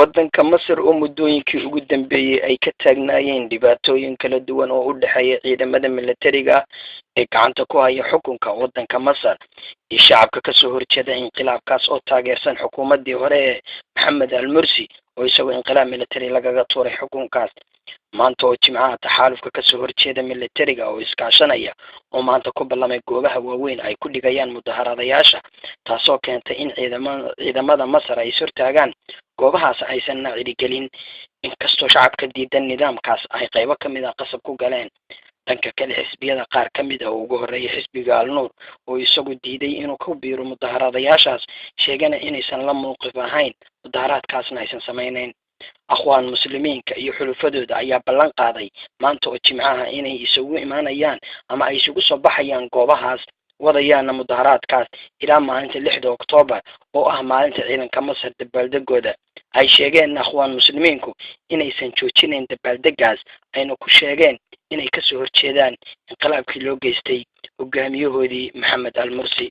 Waddanka Masar oo muddooyinkii ugu dambeeyey ay ka taagnaayeen dhibaatooyin kala duwan oo u dhexeeya ciidamada militariga ah ee gacanta ku haya xukunka waddanka Masar iyo shacabka kasoo horjeeda inqilaabkaas oo taageersan xukuumaddii hore ee Maxamed Al Mursi, oo isagoo inqilaab military lagaga tuuray xukunkaas. Maanta oo Jimcaha, taxaalufka kasoo horjeeda militariga oo iskaashanaya oo maanta ku ballamay goobaha waaweyn ay ku dhigayaan mudaharadayaasha, taasoo keentay in ciidamada Masar ay ishortaagaan goobahaas, aysanna cirigelin, inkastoo shacabka diidan nidaamkaas ay qaybo kamid ah qasab ku galeen. Dhanka kale, xisbiyada qaar ka mid ah oo ugu horreeyay xisbiga Alnuur, oo isagu diiday inuu ku biiro mudaharadayaashaas, sheegana inaysan la mowqif ahayn, mudaharaadkaasna aysan samayneyn. Akhwaan Muslimiinka iyo xulufadooda ayaa ballan qaaday maanta oo Jimcaha inay isugu imaanayaan ama ay isugu soo baxayaan goobahaas, wadayaana mudaharaadkaas ilaa maalinta 6da Oktoobar, oo ah maalinta ciidanka Masar dabaaldegooda. Ay sheegeen Akhwaan Muslimiinku inaysan joojinayn dabaaldegaas, ayna ku sheegeen inay kasoo horjeedaan inqilaabkii loo geystay hogaamiyahoodii Maxamed Al Mursi.